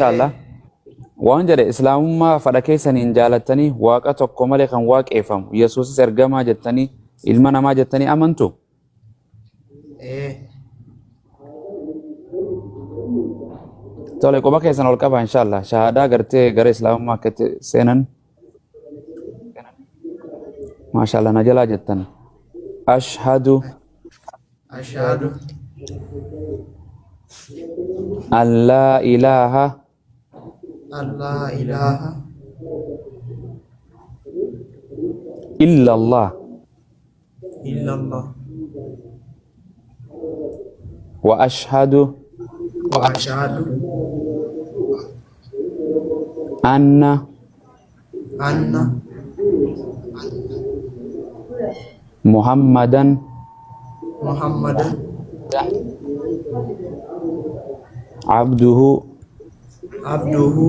Inshallah. Waan jedhe Islaamummaa fadha keessaniin jaalattanii waaqa tokko malee kan waaqeeffamu Yesuusis ergamaa jettanii ilma namaa jettanii amantu. Ee. Tole quba keessan ol qaba inshallah. Shahaadaa gartee gara Islaamummaa akka itti seenan. Maashaallah na jalaa jettan. Ashhadu Ashhadu an laa ilaaha an laa ilaaha illa Allah illallah wa ashhadu wa ashhadu anna anna Muhammadan Muhammadan abduhu abduhu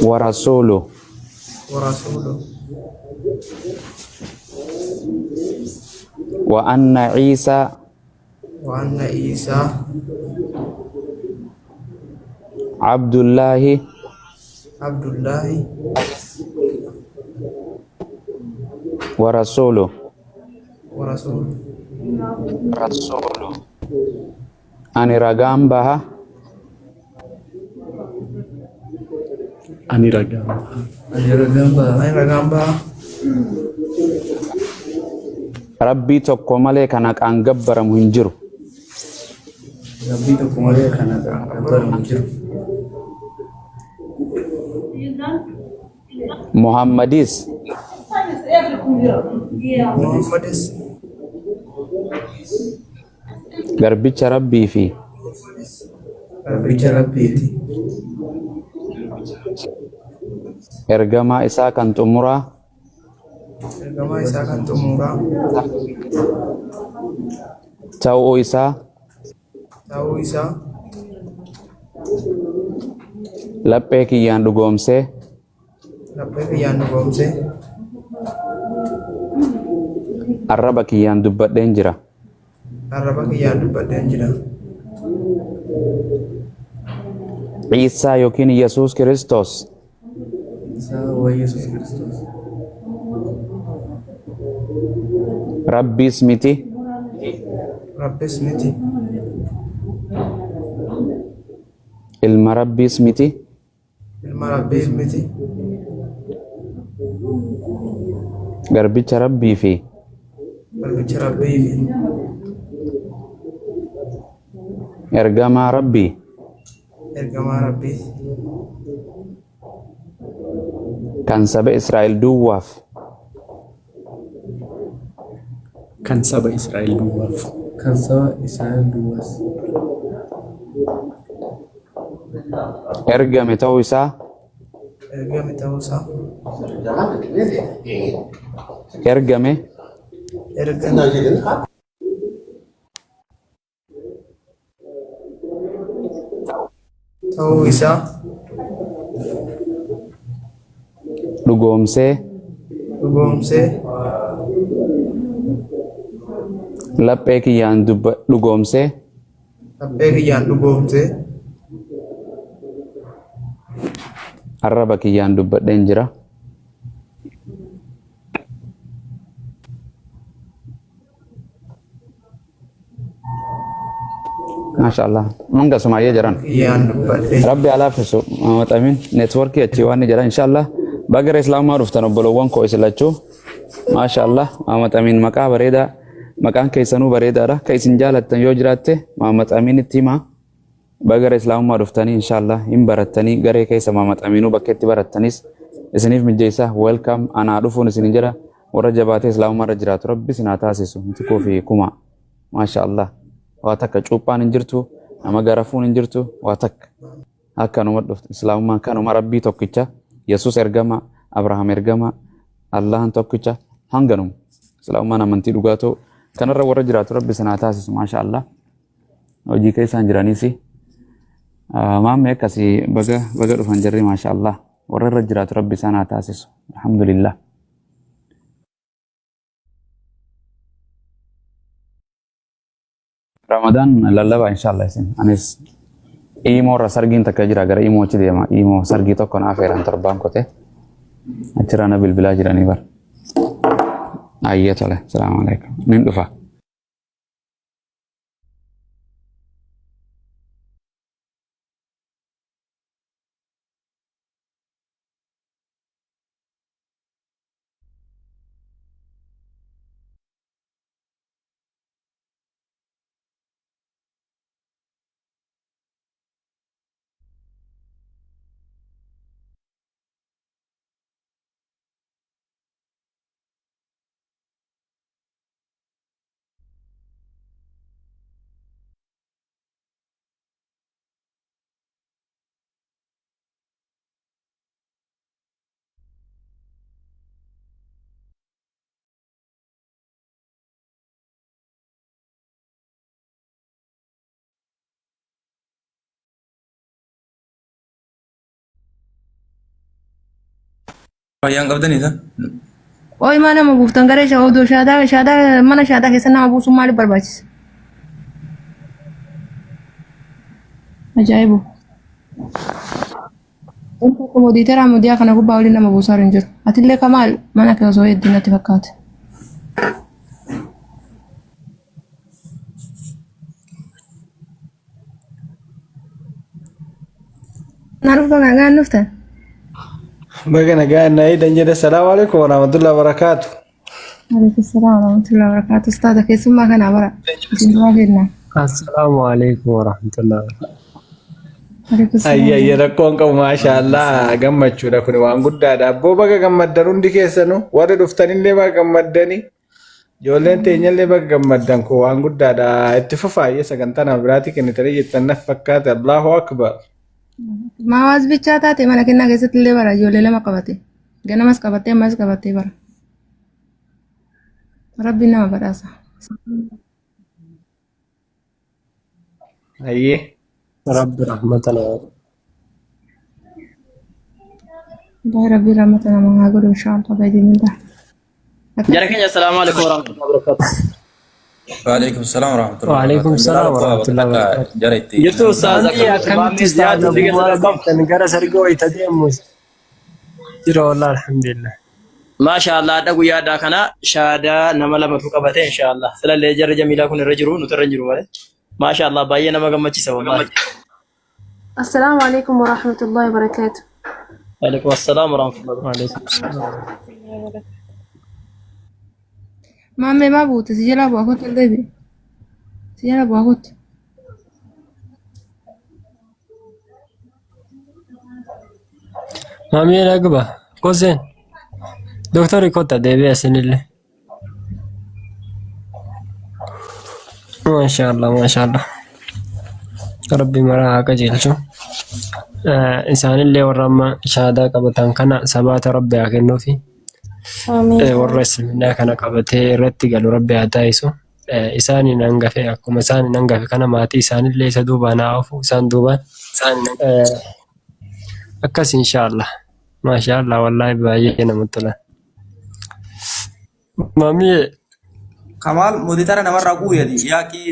wa rasuluh. Wa rasuluh. Wa anna Isa Wa anna Isa Abdullahi Abdullahi wa rasuluh. Wa rasuluh. Ani ragaan baha Ani ragaan baha. Ani ragaan baha. Ani ragaan baha. Rabbii tokko malee kan haqaan gabbaramu hin jiru. Rabbii tokko malee kan haqaan gabbaramu hin jiru. Muhammadis Muhammadis garbicha Rabbii fi Garbicha Rabbiiti. Ergamaa isaa kan xumuraa Ergamaa isaa kan xumuraa ta'uu isaa ta'uu isaa laphee kiyyaan dhugoomsee laphee kiyyaan dhugoomsee arraba kiyyaan dubbadheen jira. Arraba kiyyaan dubbadheen jira. Ciisaa yookiin Yesuus Kiristoos Isaa waa Yesuus Kiristoos. Rabbiis miti, Rabbis miti, ilma Rabbiis miti, ilma Rabbiis miti, garbicha Rabbii fi garbicha Rabbii fi ergamaa Rabbii ergamaa Rabbii kan saba Israa'el duwwaaf Kan saba Israa'el duwwaaf. Kan saba Israa'el duwwaas. Ergame ta'uu isaa ergame ta'uu isaa ergame ergame ta'uu isaa dhugoomsee dhugoomsee laphee kiyyaan dubba dhugoomsee laphee kiyyaan dhugoomsee arraba kiyyaan dubbadheen jira. Maasha Allah. Hanga sumaayyee jiran. Kiyyaan dubbadhee Rabbi haa laaffisu. Muhammad Amin. Neetworkii achii waan ni jira. Inshallah. Baga gara Islaamaa dhuftan obbolowwan koo isin lachuu. Maasha Allah. Muhammad Amin maqaa bareedaa. Maqaan keessanuu bareedaadha. Ka isin jaalattan yoo jiraatte Muhammad Amin itti himaa. Baga gara Islaamummaa dhuftanii inshallah hin barattanii garee keessa Muhammad Aminuu bakka itti barattanis isiniif mijjeessa. Welcome anaa dhufuun isin jira. Warra jabaatee Islaamummaa irra jiraatu Rabbi isin haa taasisu. Mitikuu fi kumaa. Maasha Allah. Waa takka cuuphaan hin jirtu, nama garafuun hin jirtu, waa takka. Akkanuma dhufte. Islaamummaan kanuma Rabbii tokkicha, Yesuus ergama, Abrahaam ergama, Allahan tokkicha, hanganuma. Islaamummaan amantii dhugaa ta'u kanarra warra jiraatu Rabbi isin haa taasisu. Maasha Allah. Hojii keessaan jiraniis maammee akkasii baga baga dhufan jirri maasha Allah. Warra irra jiraatu Rabbi isaan haa taasisu. Alhamdulillah. Ramadaan lallabaa inshallah isin. Anis Imoo irra sargiin takka jira gara Imoo achi deema. Imoo sargii tokko naaf eeran torbaan kote. Achirraa na bilbilaa jiranii bara. Ayyee tole. Salaamu alaikum. Nin dhufa. Fayyaan qabdanii isa? Ooyi maa nama buuftan garee odoo shaadaa shaadaa mana shaadaa keessa nama buusuun maaliif barbaachisa? Ajaa'ibu. Wanta akka moodiiteraa moodiyaa kana gubbaa waliin nama buusaa hin jiru. Atillee kamaal mana kee osoo hedduu natti fakkaate. Naa dhufa nagaan dhuftan. Baga nagaan na eedan jedhe. Salaamu alaikum warahmatullahi wabarakatuh. Alaikum salaam warahmatullahi wabarakatuh. Ustaaza keessummaa kanaa bara. Isin duraa kennaa. Assalaamu alaikum warahmatullahi wabarakatuh. Alaikum salaam. Ayya ayya rakkoon qabu maashaallah gammachuudha kun waan guddaadha. Abboo baga gammaddan hundi keessanuu warri dhuftanillee baga gammaddanii ijoolleen teenyallee baga gammaddan kun waan guddaadha. Itti fufaa sagantaa nama biraatii kennitanii jettan naf fakkaate Allahu akbar. Maawaas bichaa taate mana kennaa keessatti illee bara ijoollee lama qabate. Ganamas qabattee ammas qabattee bara. Rabbiin nama badhaasa. Ayyee. Rabbi rahmata naa godhu. Baay'ee rabbiin rahmata nama haa godhu inshaallah baay'ee Jara keenya assalaamu alaikum warahmatullahi wabarakatuh. Waalaikum salaam warahmatullahi Waalaikum wabarakatuh. salaam Jara rakkoo warahmatullahi bakka wabarakatuh. jara itti Jirtu ustaaz Maamii akkamitti akkamitti maamii ziyaartu ustaaza hundi keessan bu'aa akkam? beektan gara sargoo wayita deemu jira wallah alhamdulillah. Maasha Allah adha guyyaa adhaa kana shaadaa nama lamatu qabate insha Allah. Silallee jarri Jamiilaa kun irra jiru nuti irra hin jiru malee. Maasha Allah baay'ee nama gammachiisa wallahi. Assalaamu alaikum warahmatullahi wabarakatuh. Waalaikum assalaam warahmatullahi Waalaikum salaam. Maammee maa buute si jalaa bu'aa kottu hin deebi'e. Si jalaa bu'aa kottu. Maamii dhagba koseen doktori kotta deebi'a isinillee. Maashaallah maashaallah. Rabbi maraa haa qajeelchu. Isaanillee warra amma shahaadaa qabatan kana sabaata Rabbi haa kennuufi. Amiin. Warra islaaminaa kana qabatee irratti galu Rabbi haa taasisu. Isaaniin hangafe akkuma isaaniin hangafe kana maatii isaanillee isa duubaan haa ofu isaan duubaan. Akkas inshaallah. Maashaallah wallaahi baay'ee namatti tola. Maamii Kamaal moditara namarraa guuri ati yaaqii.